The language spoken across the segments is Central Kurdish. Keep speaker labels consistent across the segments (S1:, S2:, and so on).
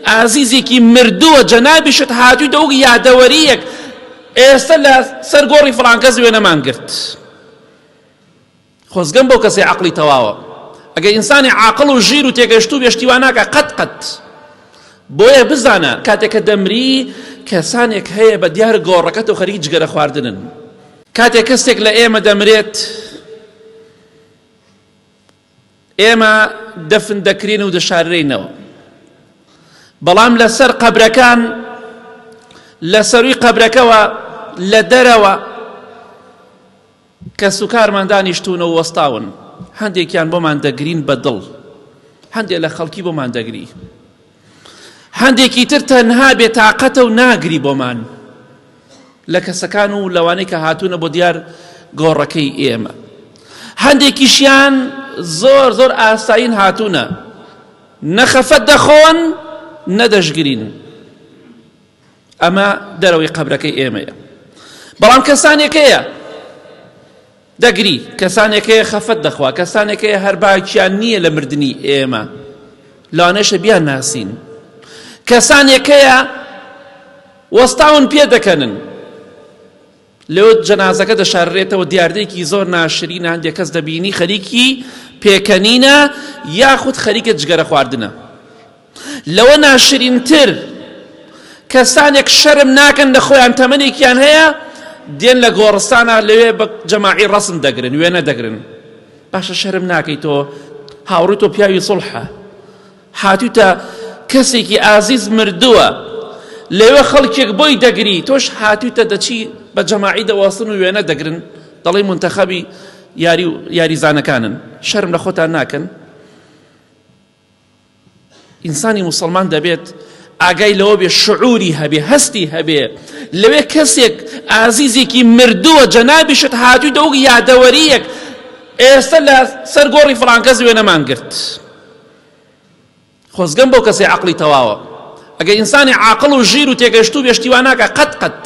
S1: ئازیزێکی مردووە جەنابیشت هاتوویتە وەک یادەوەرییەک ئێستا لە سەر گۆڕی فڵان کەس وێنەمان گرت. خۆزگەم بەو کەسەی عەقڵی تەواوە. ئەگەر ئینسانی عاقڵ و ژیر و تێگەشتوو بێ شتی وا ناکا قەت قەت. بۆیە بزانە کاتێک کە دەمری کەسانێک هەیە بە دیار گۆڕەکەتەوە خەریکی جگەرە خواردنن. کاتێک کەسێک لە ئێمە دەمرێت ئێمە دەفن دەکرێن و دەشاررێینەوە بەڵام لەسەر قەبرەکان لە سەروی قەبرەکەوە لە دەرەوە کەسوکارمان دانیشتوون و وەستاون هەندێکیان بۆمان دەگرین بە دڵ هەندێک لە خەڵکی بۆمان دەگری هەندێکی تر تەنها بێتاقەتە و ناگری بۆمان لە کەسەکان و لەوانەی کە هاتوونە بۆ دیار گۆڕەکەی ئێمە هەندێکیشیان زۆر زۆر ئاسایین هاتوونە نەخەفەت دەخۆن نەدەشگرین ئەمە دەرەوەی قەبرەکەی ئێمەیە بەڵام کەسانێک هەیە دەگری، کەسانێک هەیە خەفەت دەخوا، کەسانێک هەیە هەر باکیان نییە لە مردنی ئێمە، لەوانەیشە بیانناسین. کەسانێک هەیە وەستاون پێ دەکەنن. لەوێ جەنازەکە دەشاررێتەوە، دیاردەیەکی زۆر ناشرینە، هەندێک کەس دەبینی خەریکی پێکەنینە یاخود خەریکە جگەرە خواردنە. لەوە ناشرینتر کەسانێک شەرم ناکەن لە خۆیان تەمەنێکیان هەیە دێن لە گۆڕستانە لەوێ بە جەماعی ڕەسم دەگرن وێنە دەگرن باشە شەرم ناکەی تۆ هاوڕی تۆ پیاوی سڵحە هاتووتە کەسێکی ئازیز مردووە لەوێ خەڵکێک بۆی دەگری تۆش هاتووتە دەچی بە جەماعی دەوەستن و وێنە دەگرن دەڵێ منتەخەبی یاری و یاریزانەکانن شەرم لە خۆتان ناکەن ئینسانی موسڵمان دەبێت ئاگای لەوە بێ شعوری هەبێ هەستی هەبێ لەوێ کەسێک ئازیزێکی مردووە جەنابیشت هاتوویتە وەک یادەوەریەک ئێستا لە سەر گۆڕی فڵان کەس وێنەمان گرت خۆزگەم بەو کەسەی عەقڵی تەواوە ئەگەر ئینسانی عاقڵ و ژیر و تێگەشتوو بێ شتی وا ناکا قەت قەت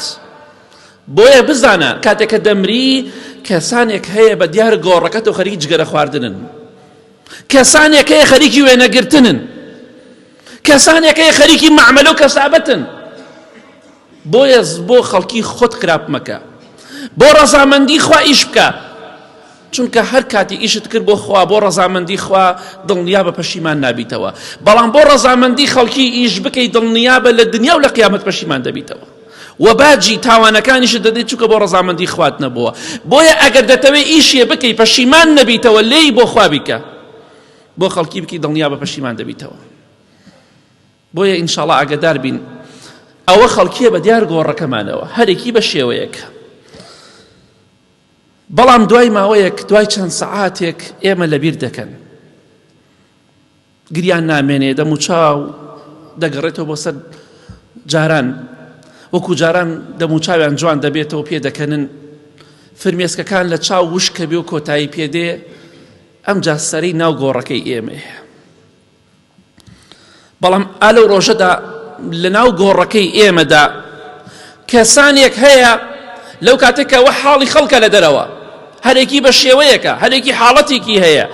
S1: بۆیە بزانە کاتێک کە دەمری کەسانێک هەیە بە دیار گۆڕەکەت و خەریکی جگەرە خواردنن کەسانێک هەیە خەریکی وێنەگرتنن، کەسانێک هەیە خەریکی مەعمەلە و کەسابەتن. بۆیە بۆ خەڵکی خۆت خراپ مەکە، بۆ ڕەزامەندی خوا ئیش بکە، چونکە هەر کاتی ئیشت کرد بۆ خوا بۆ ڕەزامەندی خوا دڵنیا بە پەشیمان نابیتەوە، بەڵام بۆ ڕەزامەندی خەڵکی ئیش بکەی دڵنیا بە لە دنیا و لە قیامەت پەشیمان دەبیتەوە. وە باجی تاوانەکانیشت دەدەیت چونکە بۆ ڕەزامەندی خوات نەبووە بۆیە ئەگەر دەتەوێت ئیشێ بکەی پەشیمان نەبیتەوە لێی بۆ خوا بیکە بۆ خەڵکی بکی دڵنیا بە پەشیمان دەبیتەوە بۆیە ئینشاڵا ئاگدار بین ئەوە خەڵکیە بە دیار گۆڕەکەمانەوە هەرێکی بە شێوەیەک بەڵام دوای ماوەیەک دوای چەند سەعاتێک ئێمە لەبیر دەکەن گریان نامێنێ دەموچاو دەگەڕێتەوە بۆ سەر جاران وەکو جاران دەموچاویان جوان دەبێتەوە پێ دەکەنن فرمێسکەکان لە چاو وشکە بێ و کۆتایی پێدێ ئەمجا سەری ناو گۆڕەکەی ئێمەیە بەڵام ئا لەو ڕۆژەدا لە ناو گۆڕەکەی ئێمەدا کەسانێک هەیە لەو کاتێک کە وە حاڵی خەڵکە لە دەرەوە هەرێکی بە شێوەیەکە هەرێکی حاڵەتێکی هەیە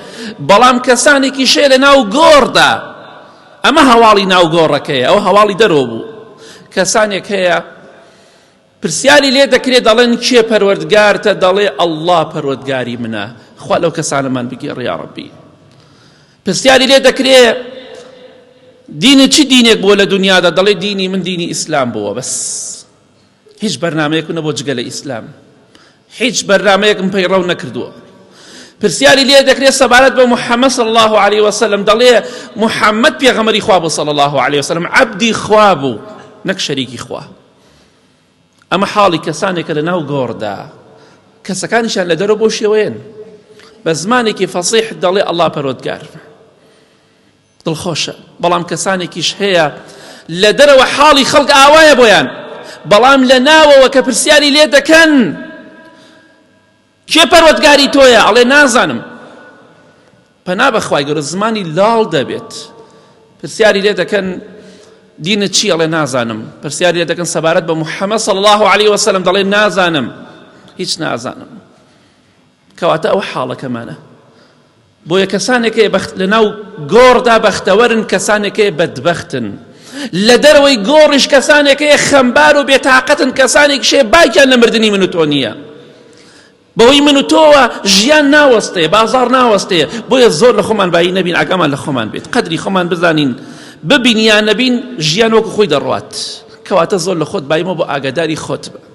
S1: بەڵام کەسانێکی شێ لە ناو گۆڕدا ئەمە هەواڵی ناو گۆڕەکەیە ئەو هەواڵی دەرەوە بوو کەسانێک هەیە پرسیاری لێ دەکرێت دەڵێن کێ پەروەردگارتە دەڵێ ئەڵڵا پەروەردگاری منە خوا لەو کەسانەمان بگێڕ یا ڕەبی پرسیاری لێ دەکرێ دینی چی دینێک بووە لە دنیادا دەڵێ دینی من دینی ئیسلام بووە بەس هیچ بەرنمەیەک نەبوو جگە لە ئیسلام هیچ بەرنمەیەکم پەیڕەو نەکردووە پرسیاری لێ دەکرێت سەبارەت بە محەممەد صلی الله عليه وسلم دەڵێ محەممەد پێغەمبەری خوا بوو صلی الله عليه وسلم عەبدی خوا بوو نەک شەریکی خوا ئەمە حاڵی کەسانێکە لە ناو گۆڕدا کەسەکانیشان لە دەرەوە بۆ شێوەیەن بە زمانێکی فەسیح دەڵێ ئەڵا پەرۆدگار دڵخۆشە بەڵام کەسانێکیش هەیە لە دەرەوە حاڵی خەڵک ئاوایە بۆیان بەڵام لە ناوەوە کە پرسیاری لێ دەکەن کێ پەروەردگاری تۆیە؟ ئەڵێ نازانم. پەنا بە خوای گەورە زمانی لاڵ دەبێت. پرسیاری لێ دەکەن دینت چی؟ ئەڵێ نازانم. پرسیاری لێ دەکەن سەبارەت بە محەممەد صلی الله علیه وسلم دەڵێ نازانم. هیچ نازانم. کەواتە ئەو حاڵەکەمانە. بۆیە کەسانێک هەیە بەخت لەناو گۆڕدا بەختەوەرن کەسانێک هەیە بەدبەختن. لە دەرەوەی گۆڕیش کەسانێک هەیە خەمبار و بێتاقەتن، کەسانێکیش هەیە باکیان لە مردنی من و تۆ نییە. بەهۆی من و تۆوە ژیان ناوەستێ، بازاڕ ناوەستێ، بۆیە زۆر لە خۆمان بایی نەبین، ئاگامان لە خۆمان بێت، قەدری خۆمان بزانین، ببین یان نەبین ژیان وەکو خۆی دەڕوات، کەواتە زۆر لە خۆت بایمەوە بۆ ئاگاداری خۆت بە.